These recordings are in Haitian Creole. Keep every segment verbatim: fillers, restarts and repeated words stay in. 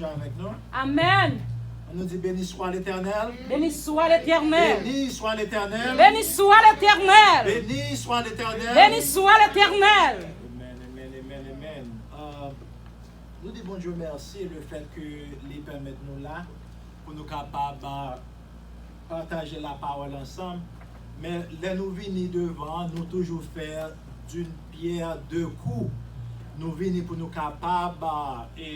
avèk nou. Amen. Ann nou di, béni soit l'Éternel. Béni soit l'Éternel. Béni soit l'Éternel. Béni soit l'Éternel. Béni soit l'Éternel. Béni soit l'Éternel. Amen, amen, amen, amen. Euh, nou di Bondye mèsi le fèt ke li pèmèt nou la pou nou kapab euh, pataje lapawòl ansanm. Men lè nou vini devan, nou toujou fè d'une pierre deux coups. Nou vini pou nou kapab euh, e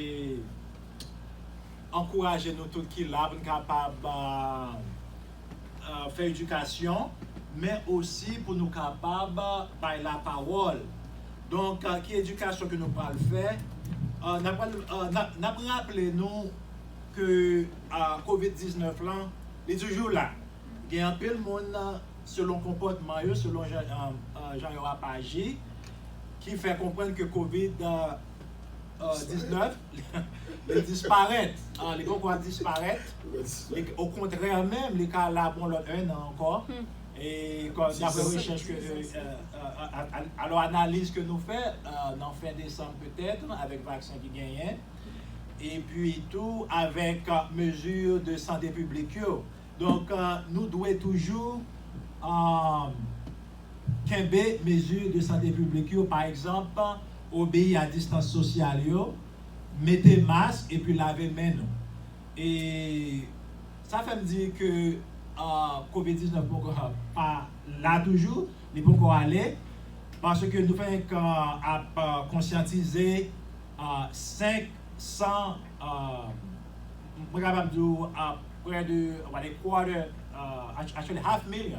ankouraje nou tout ki la pou nou kapab euh, euh, fè edikasyon, men osi pou nou kapab euh, bay lapawòl. Donk, euh, ki edikasyon ke nou pral fè? Euh, n ap pral- euh, n ap- n ap raple nou ke euh, kovid diznèf lan, li toujou la. Gen anpil moun, euh, selon konpòtman yo, selon jan, euh, euh, jan yo ap aji, ki fè konprann ke kovid euh, euh, diznèf li disparèt. Ah, li poko disparèt. Li- Okontrè menm, li ka la pou yon lòt en an ankò. E kòm daprè rechèch ke euh, euh, euh, alò analiz ke nou fè euh, nan fen desanm petèt avèk vaksen ki genyen, epi tou avèk euh, mezi de sante piblik yo. Donk euh, nou dwe toujou euh, kenbe mezi de sante piblik yo, pa egzanp, obeyi a distans sosyal yo, mete mask epi lave men nou. E sa fè m di ke euh, kovid diznèf poko pa la toujou, li poko ale, paske nou fenk euh, ap euh, konsyantize euh, senk san euh, mwen kapab di w euh, prè de, on va dire, quarter, uh, actually half million,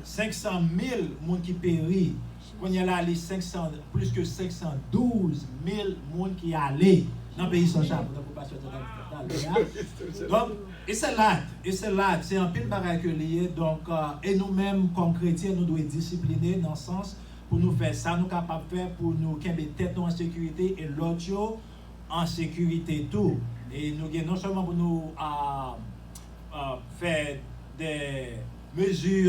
senk san mil moun ki peri. Kounye a la, li senk san, plis ke senk san douz mil moun ki ale nan peyi san chapo, tankou pastè te di talè a. Donk, it's a lot, it's a lot. Se anpil bagay ke li ye. Donk, euh, e nou menm, kòm kretyen, nou dwe disipline nan sans pou nou fè sa nou kapab fè pou nou kenbe tèt nou an sekirite e lòt yo an sekirite tou. E nou gen non sèlman pou nou euh, euh, fè de mezi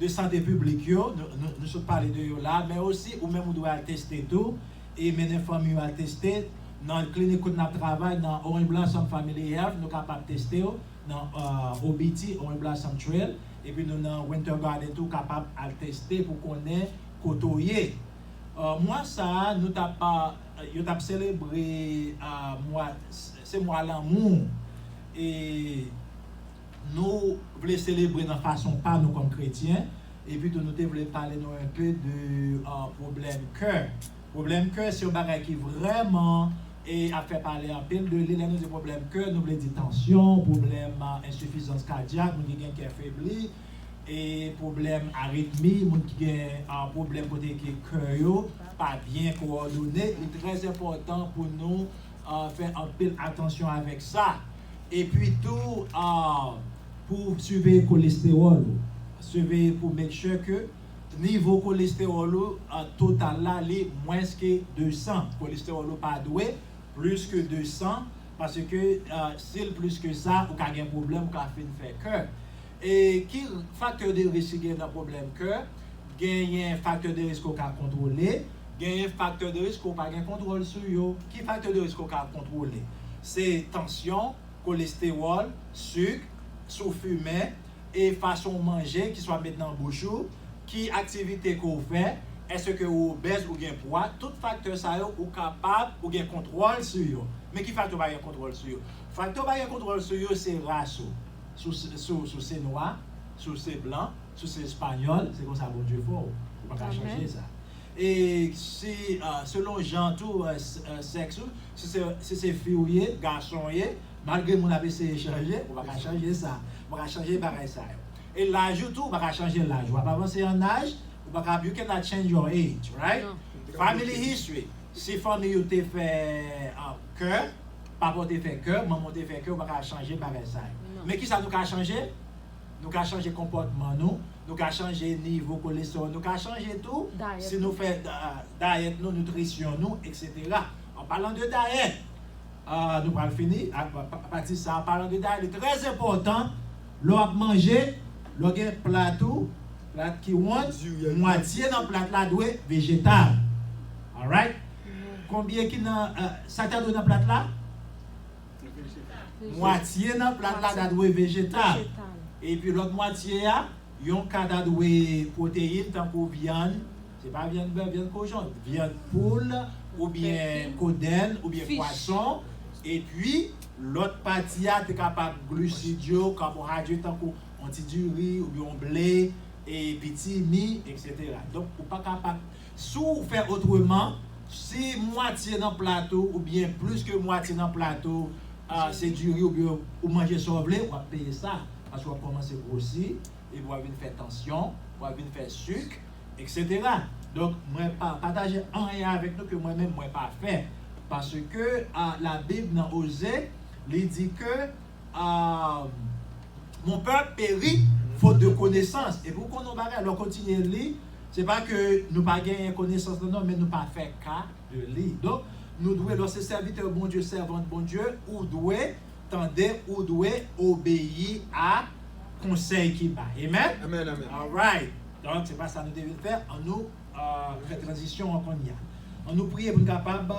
de sante piblik yo, nou, nou, nou sot pale de yo la, men osi ou menm ou dwe al teste tou, e mennen fanmi w al teste nan klinik kote n ap travay, nan Orange Blossom Family Health, nou kapab teste w nan euh, O B T, Orange Blossom Trail, epi nou nan Winter Garden tou, kapab al teste pou konnen kote w ye. Euh, mwa sa a, nou t ap, euh, yo t ap selebre euh, mwa, se mwa lanmou. E nou vle selebre nan fason pa nou kòm kretyen. Epi tou nou te vle pale nou enpe de euh, pwoblèm kè. Pwoblèm kè se yon bagay ki vrèman e ap fè pale anpil de li. Lè nou di pwoblèm kè, nou vle di tansyon, pwoblèm euh, ensifizans kadyak, moun ki gen kè febli, e pwoblèm aritmi, moun ki gen euh, pwoblèm kote ke kè yo pa byen kowòdone. Li trè enpòtan pou nou euh, fè anpil atansyon avèk sa. Epi tou, euh, pou siveye kolestewòl ou, siveye pou make sure ke nivo kolestewòl ou euh, total la, li mwens ke de san. Kolestewòl ou pa dwe plis ke de san, paske euh, si l plis ke sa, ou ka gen pwoblèm, ou ka fin fè kè. E ki faktè de risk ki gen nan pwoblèm kè? Genyen faktè de risk ou ka kontwole, genyen faktè de risk ou pa gen kontwòl sou yo. Ki faktè de risk ou ka kontwole? Se tansyon, kolestewòl, sik, si w fimen, e fason w manje, ki swa met nan bouch ou, ki aktivite ke w fè, èske ou obèz, ou gen pwa, tout faktè sa yo ou kapab, ou gen kontwòl sou yo. Men ki faktè ou pa gen kontwòl sou yo? Faktè ou pa gen kontwòl sou yo se ras ou. Si w se nwa, si w se blan, si w se espanyòl, se konsa Bondye fè w. Ou pa ka chanje sa. E si, selon jan tou, sèks ou, si se fi w ye, gason w ye, malgre moun ap eseye chanje, ou pa ka chanje sa. Ou pa ka chanje bagay sa yo. E laj ou tou, ou pa ka chanje laj. W ap avanse an laj, ou pa ka, you cannot change your age, right? Family history. Si fanmi ou te fè kè, papa w te fè kè, manman w te fè kè, ou pa ka chanje bagay sa yo. Men kisa nou ka chanje? Nou ka chanje konpòtman nou, nou ka chanje nivo kolestewòl, nou ka chanje tou si nou fè dayèt nou, nitrisyon nou, etsetera. An palan de dayèt, nou pral fini ak pati sa a. Palan de dayèt, li trè enpòtan. Lè w ap manje, lè w gen plat ou, plat ki wonn, mwatye nan plat la dwe vejetal. Alright? Konbyen ki nan sa ki ta dwe nan plat la? Mwatye nan plat la ta dwe vejetal. Epi lòt mwatye a, yon ka ta dwe pwoteyin, tankou vyann, se pa vyann bèf, vyann kochon, vyann poul, oubyen kodèn, oubyen pwason. Epi lòt pati a te kapab glisid yo, kabohidrèt, tankou yon ti diri, oubyen yon ble, e pitimi, etsetera. Donk, ou pa kapab, si w fè otreman, si mwatye nan plat ou, oubyen plis ke mwatye nan plat ou, ah, se diri oubyen ou manje sa w vle, w ap peye sa. Paske w ap kòmanse gwosi, epi w ap vin fè tansyon, w ap vin fè sik, etsetera. Donk, mwen pa pataje anyen avèk nou ke mwen menm mwen pa fè. Paske, ah, Labib nan Oze, li di ke, ah, mon peuple périt faute de connaissance. Epi w konn yon bagay, lè w kontinye li, se pa ke nou pa genyen konesans lan non, men nou pa fè ka de li. Donk, nou dwe, lè w se sèvitè Bondye, sèvant Bondye, ou dwe tande, ou dwe obeyi a konsèy ki bay. Amen? Amen, amen. Alright. Donk, se pa sa nou te vin fè. Ann nou, euh, fè tranzisyon an kounye a. Ann nou priye pou n kapab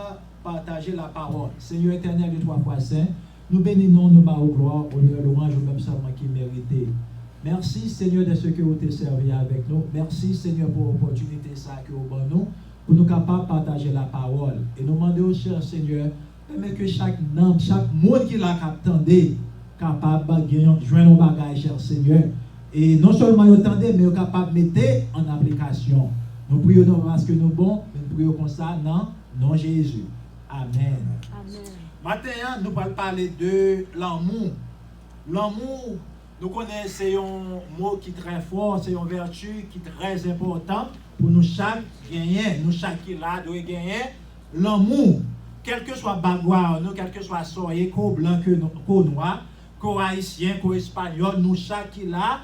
pataje lapawòl. Senyè etènèl e twa fwa sen, nou beni non w, nou ba ou glwa, onè, lwanj ou menm sèlman ki merite. Mèsi, Senyè, dèske ou te sèvi avèk nou. Mèsi, Senyè, pou opòtinite sa a ke ou ban nou, pou nou kapab pataje lapawòl. E nou mande w, chè Senyè, pèmèt ke chak nanm, chak moun ki la k ap tande, kapab gen yon, jwenn yon bagay, chè Senyè. E non sèlman yo tande, men yo kapab mete an aplikasyon. Nou priye w non paske nou bon, men nou priye w konsa nan non Jezi. Amèn. Amèn. Maten an, nou pral pale de lanmou. Lanmou, nou konnen se yon mo ki trè fò, se yon vèti ki trè enpòtan pou nou chak genyen. Nou chak ki la dwe genyen lanmou. Kèlkeswa background nou, kèlkeswa sa w ye, ke w blan, ke w nwa, ke w ayisyen, ke w espanyòl, nou chak ki la,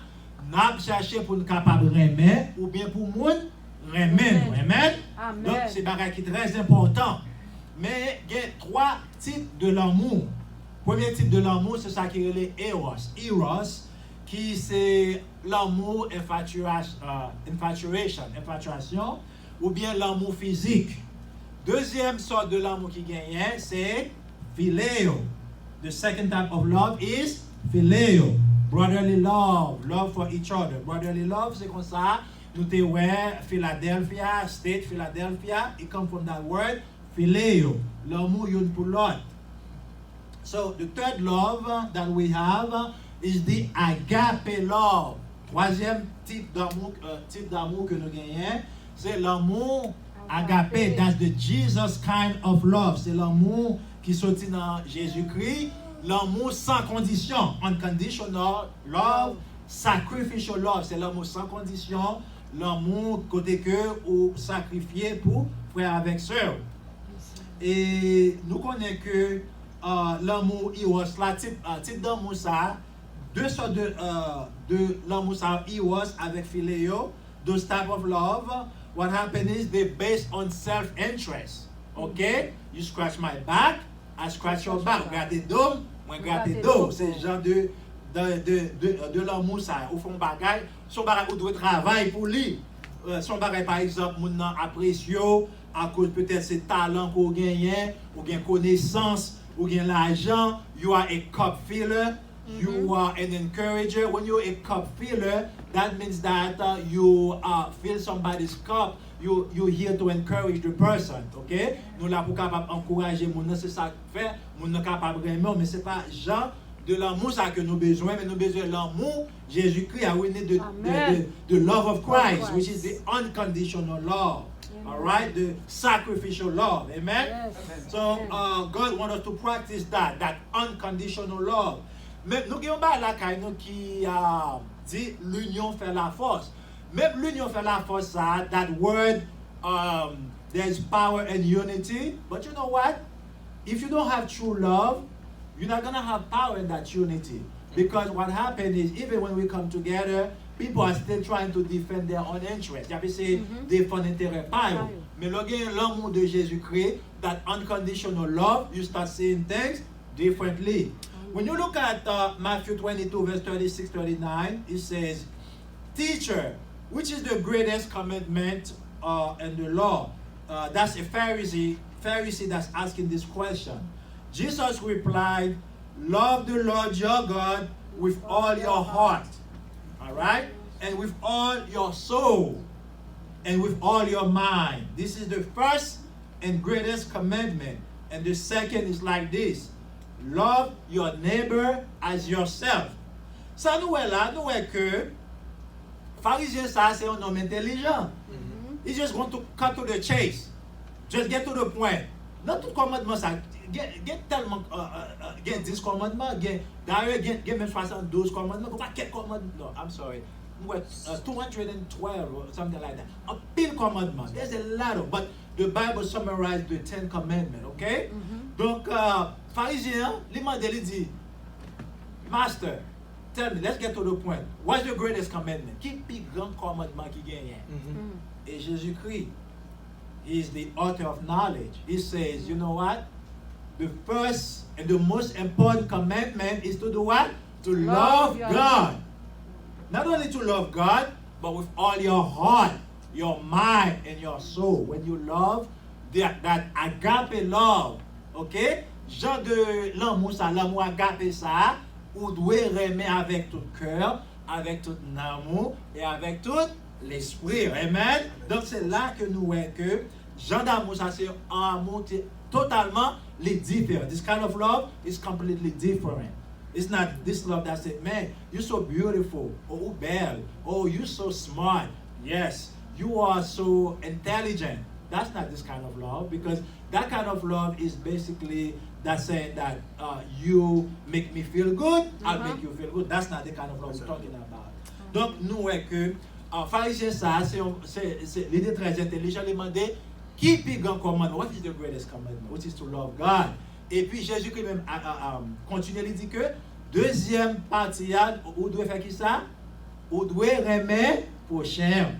n ap chache pou n kapab renmen, oubyen pou moun renmen nou. Amèn. Amèn? Amèn. Donk, se bagay ki trè enpòtan. Men gen twa tip de lanmou. Premye tip de lanmou, se sa ki rele eros. Eros, ki se lanmou infatuas-, euh, infatuation, enfatuasyon, oubyen lanmou fizik. Dezyèm sòt de lanmou ki genyen, se phileo. The second type of love is phileo. Brotherly love, love for each other. Brotherly love, se konsa nou te wè Philadelphia, State Philadelphia, it come from that word, phileo, lanmou youn pou lòt. So, the third love that we have is the agape love. Twazyèm tip damou, euh, tip damou ke nou genyen, se lanmou agape. Agape. That's the Jesus kind of love. Se lanmou ki soti nan Jezikri, lanmou san kondisyon, unconditional love, sacrificial love. Se lanmou san kondisyon, lanmou kote ke ou sakrifye pou frè avèk sè w. E nou konnen ke, euh, lanmou eros la, tip, euh, tip damou sa, de sòt de, euh, de lanmou sa, eros avèk phileo, those type of love, what happen is they based on self-interest. Ok? You scratch my back, I scratch your back. Ou grate do m, mwen grate do w. Se jan de, de, de, de, de lanmou sa. Ou fè yon bagay, se yon bagay ou dwe travay pou li. Euh, se yon bagay, pa egzanp, moun nan apresye w akoz petèt se talan ke w genyen, ou gen konesans, ou gen lajan, you are a cup filler, you are an encourager. When you're a cup filler, that means that, uh, you, uh, fill somebody's cup. You, you here to encourage the person, ok? Nou la pou kapab ankouraje moun nan, se sa k fè moun nan kapab renmen w, men se pa jan de lanmou sa ke nou bezwen, men nou bezwen lanmou Jezikri a. We need the, the, the, the love of Christ, which is the unconditional love. Amen. All right? The sacrificial love. Amen? Yes. So, uh, God want us to practice that, that unconditional love. Men nou gen yon bagay lakay nou ki, uh, di l'union fait la force. Menm l'union fait la force sa, that word, um, there's power in unity. But you know what? If you don't have true love, you're not gonna have power in that unity. Because what happened is, even when we come together, people are still trying to defend their own interest. Y ap eseye defann enterè pa yo. Men lè w gen lanmou de Jezikri, that unconditional love, you start seeing things differently. When you look at, uh, Matthew twenty-two, verse thirty-six, thirty-nine, it says, "Teacher, which is the greatest commandment, uh, in the law?" Uh, that's a Pharisee, Pharisee that's asking this question. Jesus replied, Love the Lord your God with all your heart, all right, and with all your soul, and with all your mind. This is the first and greatest commandment. And the second is like this: love your neighbor as yourself. Sa nou wè la, nou wè ke Farizyen sa a se yon nonm entèlijan. He just want to cut to the chase. Just get to the point. Nan tout kòmandman sa, gen, gen tèlman, uh, uh, uh, gen dis kòmandman, gen, dayè gen, gen menm swasanndouz kòmandman, gen pakèt kòmandman. No, I'm sorry. Mwen wè, uh, two hundred and twelve or something like that. Anpil kòmandman. There's a lot of, but the Bible summarized the Ten Commandments, okay? Donk, uh, Farizyen an, li mande, li di, Master, tell me, let's get to the point. What's the greatest commandment? Ki pi gran kòmandman ki genyen? E Jezikri, he is the author of knowledge. He says, you know what? The first and the most important commandment is to do what? To love God. Not only to love God, but with all your heart, your mind, and your soul. When you love, that, that agape love, okay? Jan de lanmou sa, lanmou agape sa, ou dwe renmen avèk tout kè, avèk tout nanm ou, e avèk tout lespri. Amen. Donk se la ke nou wè ke jan damou sa se yon amou ki totalman li diferan. This kind of love is completely different. It's not this love that say, man, you so beautiful, oh, ou bèl, oh, you so smart, yes, you are so intelligent. That's not this kind of love, because that kind of love is basically that saying that, uh, you make me feel good, I'll make you feel good. That's not the kind of love we're talking about. Donk nou wè ke, uh, Farizyen sa a, se yon, se, se, li te trè entèlijan, li mande ki pi gran kòmandman, what is the greatest commandment, which is to love God. Epi Jezikri menm a, a, a, kontinye, li di ke dezyèm pati a, ou dwe fè ki sa? Ou dwe renmen pwochen.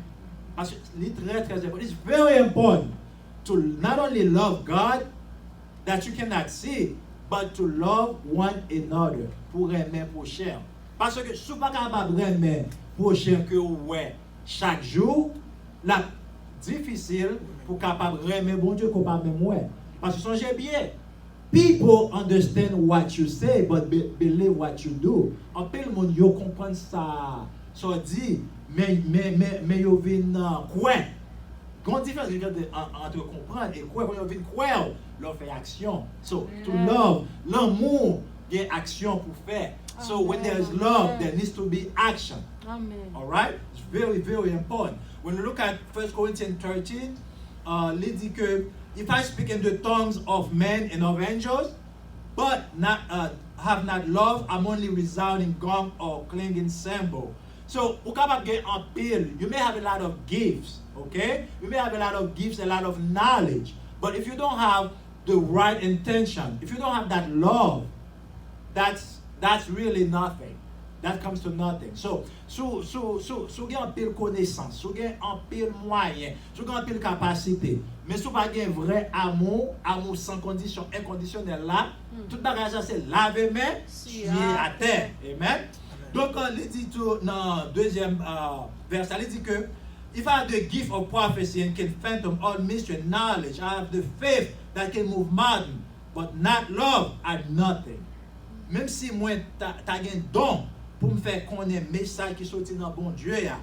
Paske li trè, trè enpòtan. It's very important to not only love God that you cannot see, but to love one another. Pou renmen pwochen. Paske si w pa kapab renmen pwochen ke w wè chak jou, l ap difisil pou w kapab renmen Bondye ke w pa menm wè. Paske sonje byen, people understand what you say, but be- believe what you do. Anpil moun yo konprann sa, sa w di, men, men, men, men yo vin, uh, kwè. Gen yon diferans ki ant, ant konprann e kwè, kounye a yo vin kwè w lè w fè aksyon. So, to love, lanmou, gen aksyon pou fè. So, when there is love, there needs to be action. Amen. All right? It's very, very important. When you look at First Corinthians thirteen, uh, li di ke, if I speak in the tongues of men and of angels, but not, uh, have not love, I'm only resounding gong or clanging cymbal. So, ou kapab gen anpil. You may have a lot of gifts, okay? You may have a lot of gifts, a lot of knowledge. But if you don't have the right intention, if you don't have that love, that's, that's really nothing. That comes to nothing. So, si w, si w, si w, si w gen anpil konesans, si w gen anpil mwayen, si w gen anpil kapasite, men si w pa gen vrè amou, amou san kondisyon, enkondisyonèl la, tout bagay sa se lave men, siye atè. Amen. Donk, uh, li di tou nan dezyèm, uh, vèsè, li di ke, if I have the gift of prophecy and can fathom all mystery and knowledge, I have the faith that can move mountain, but not love, I'm nothing. Menm si mwen ta, ta gen don pou m fè konnen mesaj ki soti nan Bondye a,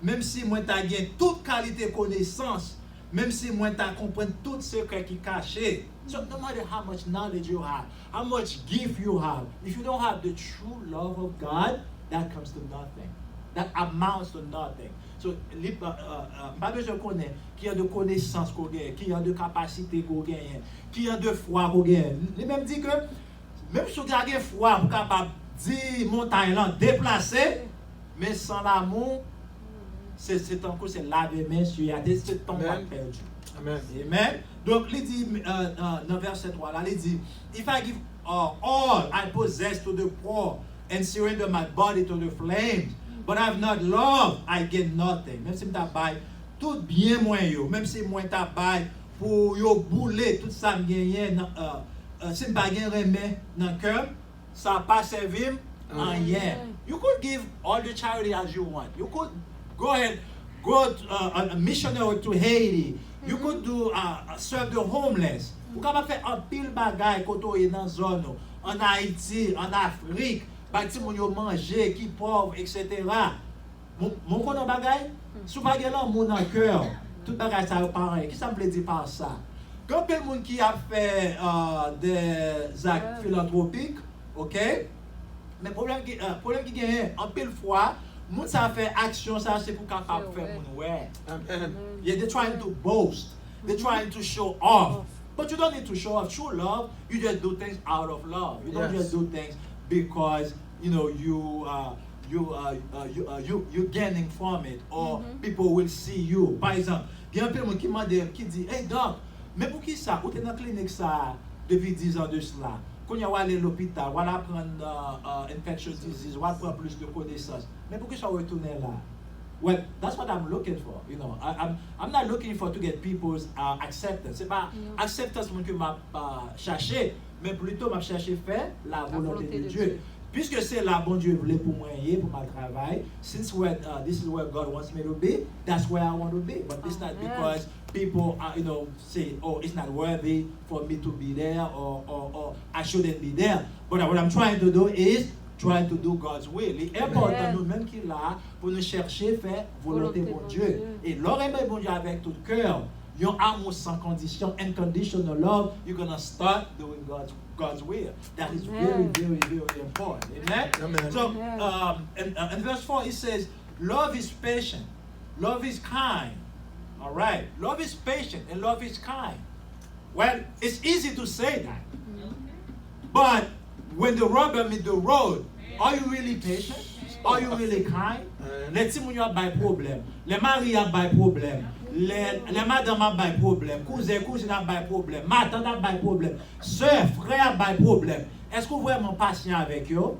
menm si mwen ta gen tout kalite konesans, menm si mwen ta konprann tout sekrè ki kache. So, no matter how much knowledge you have, how much gift you have, if you don't have the true love of God, that comes to nothing. That amounts to nothing. So, li, uh, uh, uh, m pa bezwen konnen ki jan de konesans ke w genyen, ki jan de kapasite ke w genyen, ki jan de fwa ke w genyen. Li menm di ke, menm si w ta gen fwa pou kapab di montay lan deplase, men san lamou, se, se tankou se lave men, siye atè, se tan w ap pèdi. Amen. Donk, li di, uh, uh, nan vèsè twa la, li di, if I give, uh, all I possess to the poor and surrender my body to the flames, but I have not love, I gain nothing. Menm si m ta bay tout byen mwen yo, menm si mwen ta bay pou yo boule tout sa m genyen nan, uh, uh, si m pa gen renmen nan kè m, sa pa sèvi m anyen. You could give all the charity as you want. You could go ahead, go to, uh, a missionary to Haiti. You could do, uh, uh, serve the homeless. Ou kapab fè anpil bagay kote w ye nan zòn ou. ann Ayiti, ann Afrik, bay timoun yo manje ki pòv, etsetera. Mwen, mwen konnen yon bagay, si w pa gen lanmou nan kè w, tout bagay sa yo pa anyen. Kisa m vle di pa sa? Gen anpil moun ki ap fè uh, de zak filantwopik, ok? Men pwoblèm ki, uh, pwoblèm ki genyen, anpil fwa, moun sa fè aksyon sa se pou kapab fè moun wè. Amen. Yeah, they're trying to boast. They're trying to show off. But you don't need to show off. True love, you just do things out of love. You don't Yes. just do things because you know you uh, you uh, uh, you uh, you you gaining from it or Mhm. people will see you. Par exemple, gen anpil moun ki mande m, ki di, "Hey doc, men poukisa ou te nan klinik sa a depi diz an de sila? Kounye a w ale lopital, w al aprann uh, uh, infectious disease, w al pran plis de konesans. Men poukisa w retounen la?" Well, that's what I'm looking for. You know, I, I'm I'm not looking for to get people's uh, acceptance. Se pa Yeah. acceptance moun ke m ap uh, chache, men plito m ap chache fè la volonté de Dieu. Puisque c'est là Bondye vle pou mwen ye, pou m al travay, since where uh, this is where God wants me to be, that's where I want to be. But it's not Amen. Because people are, you know, say, "Oh, it's not worthy for me to be there," or, or, or "I shouldn't be there." But what I'm trying to do is try to do God's will. Li enpòtan Amen. Nou menm ki la pou nou chèche fè volonte Volonte Bondye. Bondye. E lè w renmen Bondye avèk tout kè w, yon amour sans condition, unconditional love, you're gonna start doing God's, God's will. That is very, Amen. Very, very important. Amen? Amen. So, Amen. Um, in, uh, in verse four, it says, "Love is patient, love is kind." All right? Love is patient and love is kind. Well, it's easy to say that. But when the rubber meet the road, are you really patient? Are you really kind? Lè timoun yo ap bay pwoblèm, lè mari ap bay pwoblèm, lè, lè madanm ap bay pwoblèm, kouzen, kouzin ap bay pwoblèm, matant ap bay pwoblèm, sè, frè ap bay pwoblèm, èske w vrèman pasyan avèk yo?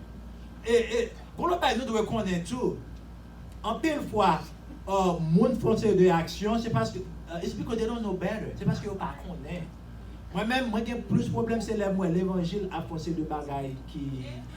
E, e, gon lòt bagay nou dwe konnen tou, anpil fwa, uh, moun fè yon seri de aksyon, se paske, uh, it's because they don't know better. Se paske yo pa konnen. Mwen menm, mwen gen plis pwoblèm se lè m wè levanjil ap fè yon seri de bagay ki,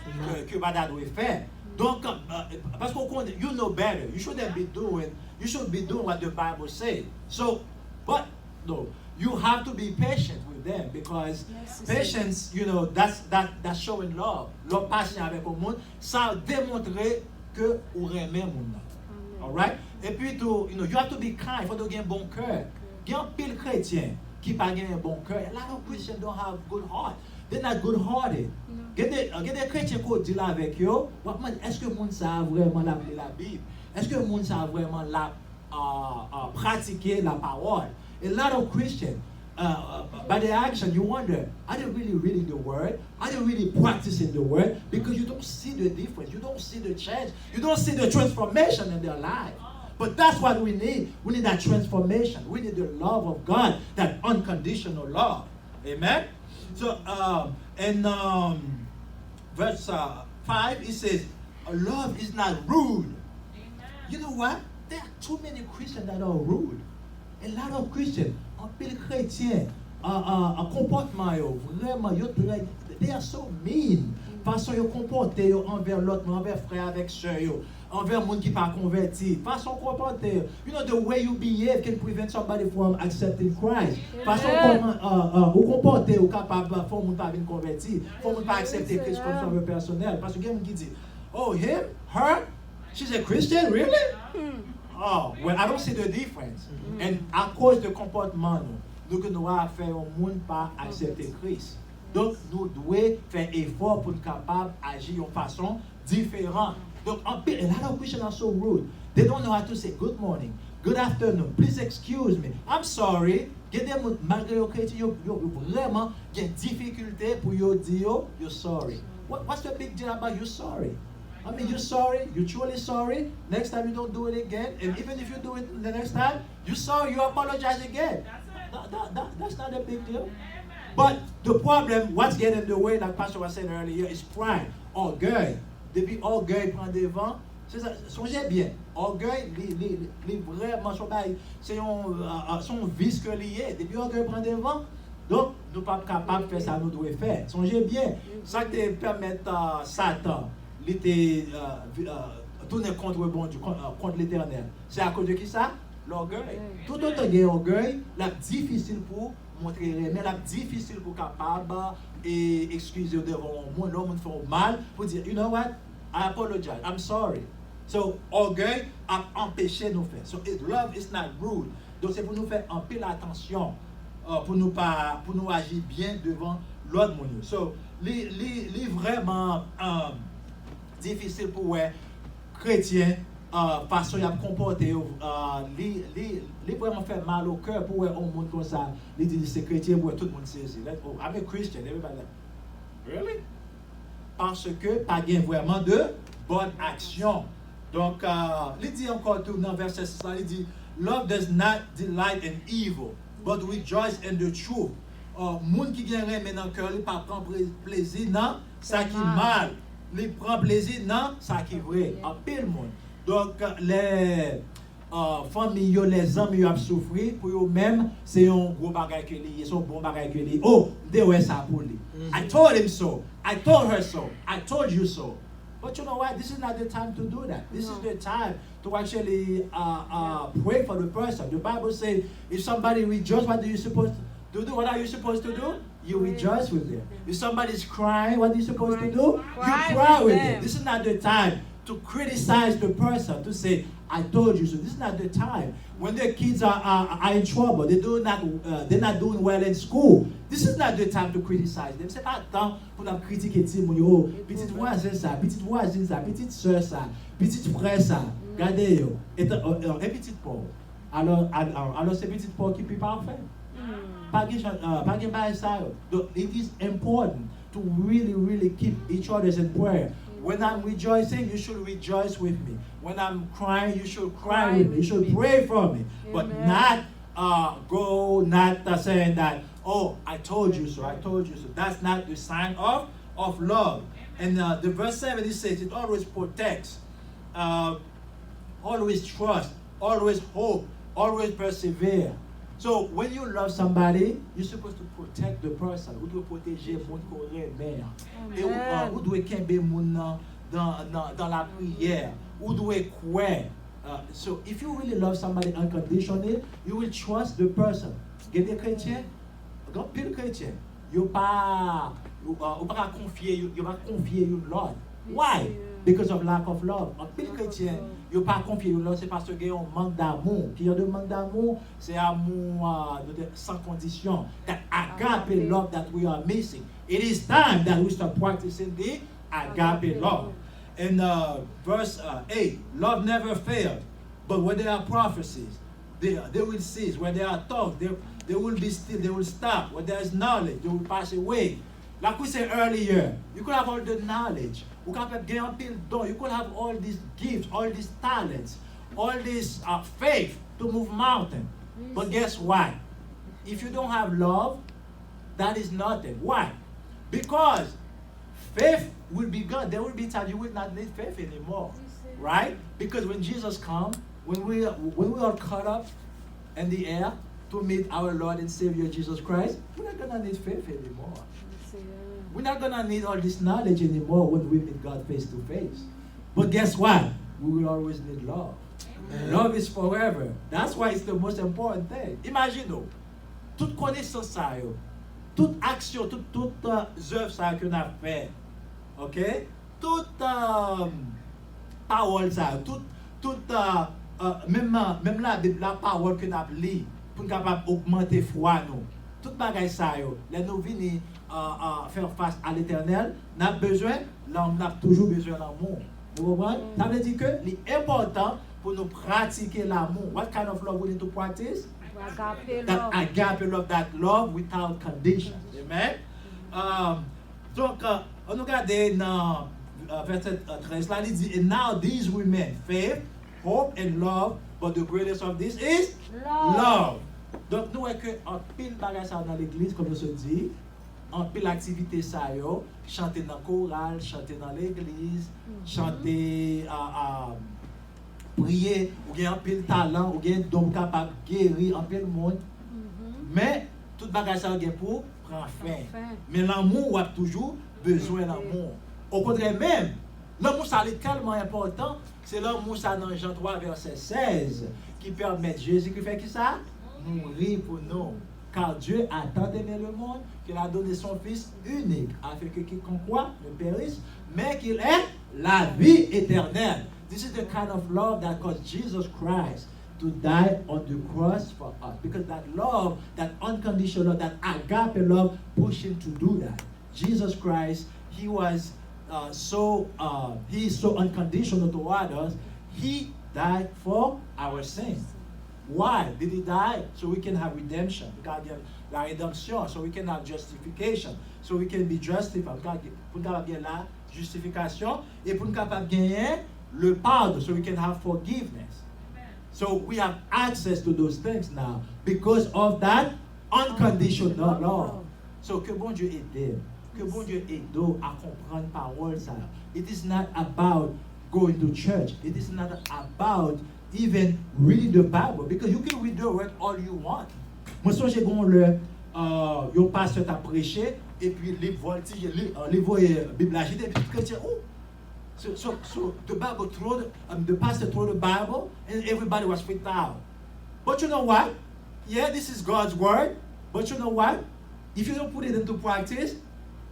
ke, ke pa ta dwe fè. Donk, uh, paske w konnen, you know better. You shouldn't be doing, you should be doing what the Bible say. So, but, no, you have to be patient with them because Yes, patience, you know, that's, that, that's showing love. Lè w pasyan avèk yon moun, sa demontre ke ou renmen moun nan. Amen. Alright? Epi tou, you know, you have to be kind, fò w gen bon kè. Gen anpil kretyen ki pa gen bon kè. A lot of Christians don't have good heart. They're not good hearted. No. Gen de, gen de kretyen ke w deal avèk yo, w ap mande, èske moun sa a vrèman l ap li Labib? Èske moun sa a vrèman l ap uh, uh, pratike la parole. A lot of Christians, uh, uh, by their action, you wonder, are they really reading the word? Are they really practicing the word? Because you don't see the difference. You don't see the change. You don't see the transformation in their life. But that's what we need. We need that transformation. We need the love of God, that unconditional love. Amen? So, um, in um, verse uh, five, it says, "Love is not rude." You know what? There are too many Christians that are rude. A lot of Christians, anpil kretyen, uh, uh, uh, konpòtman yo, vrèman, yo trè, they are so mean. Fason yo konpòte yo anvè lòt moun, anvè frè avèk sè yo, anvè moun ki pa konvèti. Fason konpòte yo, you know, the way you behave can prevent somebody from accepting Christ. Fason Amen. Kòman uh, uh, ou konpòte ou kapab uh, fè yon moun pa vin konvèti, fè yon moun pa aksepte Kris kòm sovè pèsonèl. Paske gen moun ki di, "Oh, him, her, she's a Christian, really?" Oh, well, I don't see the difference. And akoz de konpòtman nou, nou gen dwa fè yon moun pa aksepte Kris. Donk, nou dwe fè efò pou n kapab aji yon fason diferan. Donk, anpil, a lot of Christians are so rude. They don't know how to say, "Good morning, good afternoon, please excuse me, I'm sorry." Gen de moun, malgre yo kretyen, yo, yo, yo vrèman gen difikilte pou yo di yo, yo sorry. What, what's the big deal about you sorry? I mean, you sorry, you truly sorry. Next time you don't do it again. And even if you do it the next time, you sorry, you apologize again. That, that, that, that's not a big deal. But the problem, what's getting in the way, like Pastor was saying earlier, is pride, orgueil. Depi orgueil pran devan, se sa, sonje byen, orgueil, li, li, li, li vrèman, se yon bagay, se yon, uh, uh, se yon vis ke li ye. Depi orgueil pran devan, donk, nou p ap kapab fè sa nou dwe fè. Sonje byen, sa k te pèmèt uh, Satan, li te uh, vi- uh, tounen kont Bondye, kont, uh, kont Letènèl, se akoz de ki sa? Lògèy. Toutotan gen ògèy, l ap difisil pou montre renmen, l ap difisil pou kapab uh, e eskize w devan yon moun, lè yon moun fè w mal, pou di, "You know what? I apologize. I'm sorry." So, ògèy ap anpeche nou fè. So, it, love is not rude. Donk, se pou nou fè anpil atansyon, uh, pou nou pa, pou nou aji byen devan lòt moun yo. So, li, li, li vrèman, um, difisil pou wè kretyen, uh, fason y ap konpòte yo, uh, li, li, li vrèman fè mal o kè pou wè yon moun konsa, li di li se kretyen, pou wè tout moun sezi. Like, "Oh, I'm a Christian." Everybody like, "Really?" Paske pa gen vrèman de bòn aksyon. Donk, uh, li di ankò tou nan vèsè sis la, li di, "Love does not delight in evil, but rejoice in the truth." Uh, moun ki gen renmen nan kè li pa pran pre-, plezi nan sa ki mal. Li pran plezi nan sa ki vre. Anpil moun. Donk, lè, uh, fanmi yo, lè zanmi yo ap soufri, pou yo menm, se yon gwo bagay ke li ye, se yon bon bagay ke li ye. "Oh, m te wè sa pou li. I told him so. I told her so. I told you so." But you know what? This is not the time to do that. This is the time to actually, uh, uh, pray for the person. The Bible says, if somebody rejoice, what do you supposed to do? What are you supposed to do? You rejoice with them. If somebody's crying, what are you supposed to do? You cry with them. This is not the time to criticize the person, to say, "I told you so." This is not the time. When the kids are, are, are in trouble, they do not, uh, they're not doing well in school, this is not the time to criticize them. Se pa tan pou n ap kritike timoun yo, "Oh, pitit vwazen sa, pitit vwazin sa, pitit sè sa, pitit frè sa, gade yo, e, e, e pitit pa w." Alò, al-, al-, alò se pitit pa w ki pi pafè. Pa gen jan, uh, pa gen bagay sa yo. Donk, it is important to really, really keep each other's in prayer. When I'm rejoicing, you should rejoice with me. When I'm crying, you should cry with me. You should pray for me. But not, uh, go, not, uh, saying that, "Oh, I told you so, I told you so." That's not the sign of, of love. And, uh, the verse seven, it says, "It always protects, uh, always trust, always hope, always persevere." So, when you love somebody, you're supposed to protect the person. Ou dwe pwoteje moun ke w renmen an. E ou, uh, ou dwe kenbe moun nan dans, dans, dans la prière. Ou dwe kwè. Uh, so, if you really love somebody unconditionally, you will trust the person. Gen de kretyen, gen anpil kretyen, yo pa, yo, uh, ou pa ka konfye, yo, yo pa konfye youn lòt. Why? Because of lack of love. Anpil kretyen, yo pa konfye youn lòt, se paske gen yon mank damou. Ki jan de mank damou? Se amou, uh, nou te, san kondisyon. That agape love that we are missing. It is time that we start practicing the agape love. In, uh, verse, uh, eight, "Love never fails, but where there are prophecies, they, they will cease. Where there are tongues, they, they will be still, they will stop. Where there is knowledge, they will pass away." Like we said earlier, you could have all the knowledge. Ou kapab gen anpil don. You could have all these gifts, all these talents, all this, uh, faith to move mountain. But guess what? If you don't have love, that is nothing. Why? Because faith will be gone. There will be time you will not need faith anymore, right? Because when Jesus come, when we, when we are caught up in the air to meet our Lord and Savior Jesus Christ, we're not gonna need faith anymore. We're not gonna need all this knowledge anymore when we meet God face to face. But guess what? We will always need love. Love is forever. That's why it's the most important thing. Imagine, tout konesans sa yo, tout aksyon, tout, tout, uh, zèv sa yo ke n ap fè, ok? Tout, um, pawòl sa yo, tout, tout, uh, uh, menm, uh, menm Labib la, pawòl ke n ap li, pou n kapab ogmante fwa nou. Tout bagay sa yo, lè nou vini, uh, uh, fè fas a Letènèl, n ap bezwen, lan-, n ap toujou bezwen lanmou. Ou konprann? Sa vle di ke li enpòtan pou nou pratike lanmou. What kind of love we need to practice? Agape love. That agape love, that love without conditions. Amen? Um, donk, uh, ann nou gade nan, uh, vèsè, uh, trèz la, li di, "And now these remain, faith, hope, and love, but the greatest of these is love." Donk, nou wè ke anpil bagay sa nan legliz, kòm nou sot di, anpil aktivite sa yo, chante nan koral, chante nan legliz, chante, a, a, priye, ou gen anpil talan, ou gen don, ou kapab geri anpil moun. Men, tout bagay sa yo gen pou pran fen. Men lanmou, w ap toujou bezwen lanmou. Okontrè menm, lanmou sa li tèlman enpòtan, se lanmou sa nan Jan twa vèsè sèz ki pèmèt Jezikri fè kisa? Mouri pou nou. Car Dieu a tant aimé le monde qu'il a donné son Fils unique, afin que quiconque croit ne périsse, mais qu'il ait la vie éternelle. This is the kind of love that caused Jesus Christ to die on the cross for us. Because that love, that unconditional love, that agape love, pushed him to do that. Jesus Christ, he was uh, so uh, he is so unconditional toward us. He died for our sins. Why did he die? So we can have redemption. Pou n ka gen la rédemption. So we can have justification. So we can be justified. Pou n ka gen- pou n kapab gen la justification. E pou n kapab genyen le pardon. So we can have forgiveness. So we have access to those things now because of that unconditional love. So ke Bondye ede w. Ke Bondye ede w a konprann pawòl sa yo. It is not about going to church. It is not about even reading the Bible because you can read the word all you want. Mwen sonje gen yon lè uh, yon pastè t ap preche epi li vòltije, li, uh, li voye Bib la jete epi tout kretyen ou. So, so, so the Bible throw the, um, the pastor throw the Bible and everybody was freaked out. But you know what? Yeah, this is God's word. But you know what? If you don't put it into practice,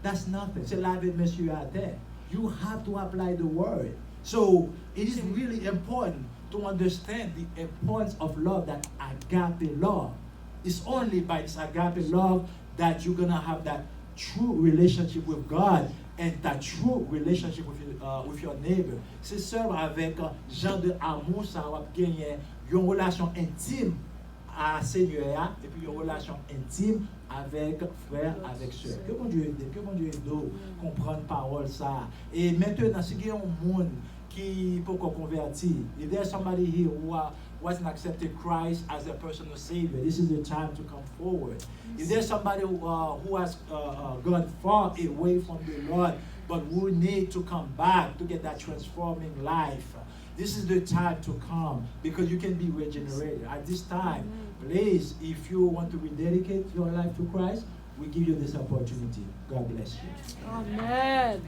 that's nothing. Se lave men sou atè. You have to apply the word. So it is really important to understand the importance of love, that agape love. It's only by this agape love that you're gonna have that true relationship with God and that true relationship with your, uh, with your neighbor. Se sèl avèk uh, jan de amou sa w ap genyen yon relasyon entim a Senyè a epi yon relasyon entim avèk frè, avèk sè. Ke Bondye ede, ke Bondye ede w konprann pawòl sa a. E mentenan, si gen yon moun ki poko konvèti, if there's somebody here who are, wasn't accepted Christ as their personal savior, this is the time to come forward. If there's somebody who, uh, who has uh, uh, gone far away from the Lord, but who need to come back to get that transforming life, this is the time to come because you can be regenerated. At this time, please, if you want to rededicate your life to Christ, we give you this opportunity. God bless you. Amen.